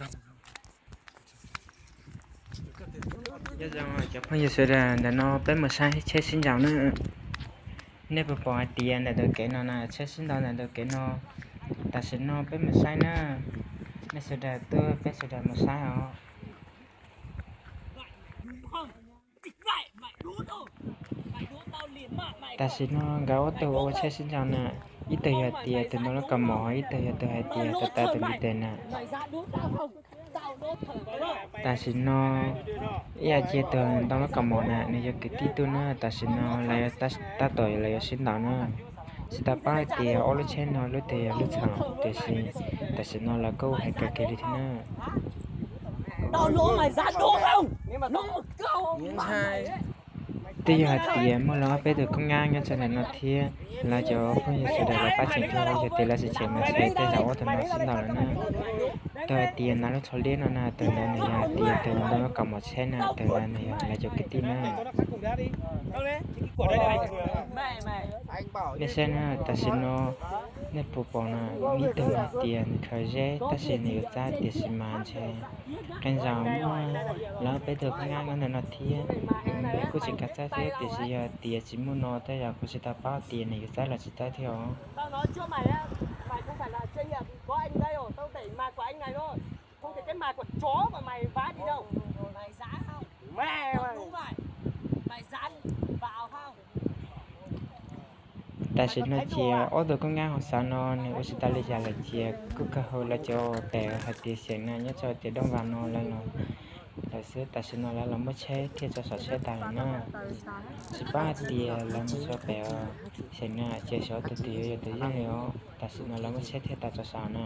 Nyob zoo cov phooj ywg sawv daws, ntawm no peb mus saib tsheb sib nraus na. Nej puas pom hais tias ntawm tus kev no na, tsheb sib nraus ntawm tus kev no. Tam sim no peb mus saib na, nej sawv daws tuaj peb sawv daws mus saib os. Tam sim no nkawd ob tug ua tsheb sib nraus na, ib tug yog tias tus ntoo lub kaus mom, ib tug yog tus hais tias tus tav tus ntiv tes na. Tam sim no ib yam cia tus ntoo lub kaus mom na nws yog kwv tij tuaj na, tam sim no lawv tab tom lawv yuav sib ntaus na. Tsis tau paub hais tias ob lub tsheb no lub twg yog lub txhaum, tiam sis tam sim no lawv kuj hais kawg kiag li thiab na. Twb yog hais tias muaj lawv ob peb tug koob ngab nyob rau ntawm no thiab, lawv cov phooj ywg sawv daws lawv pab tseem thiab, yog tias lawv tsis tseem mas ntshe tej zaum ob tug no sib ntaus lawm na. Tau hais tias nav lub tsho liab no na, tus ntawd nws yog hais tias tus ntoo lub kaus mom tsheb na, tus ntawd nws yog lawv cov kwv tij na. Nej saib na, tam sim no nej puas pom na, ib tug hais tias nws khaws zeb tab sis nws yuav txab, tiam sis mas ntshe qee zaum muaj lawv ob peb tug koob ngab nyob ntawm no thiab. Nws kuj tseem kav txawj thiab, tiam sis yog tias tsis muaj no tej zaum kuv tsis tau paub tias nws yuav txab los tsis txab thiab os. Tam sim no ces ob tug koob ngab hauv xav no nws ua tsis tau li cas lawm ces kuj kawg hau lawv cov pem hais tias xyeem na, nyob rau tias Dooj Vas no lawv los lawm xwb. Tam sim no lawv los muab tsheb thiaj tso saum tsheb tas lawm na. Tsis paub hais tias lawv mus tso pem xyeem na ces xyov tus twg yuav yog tus yeej li os. Tam sim no lawv muab tsheb thiaj tau tso saum na.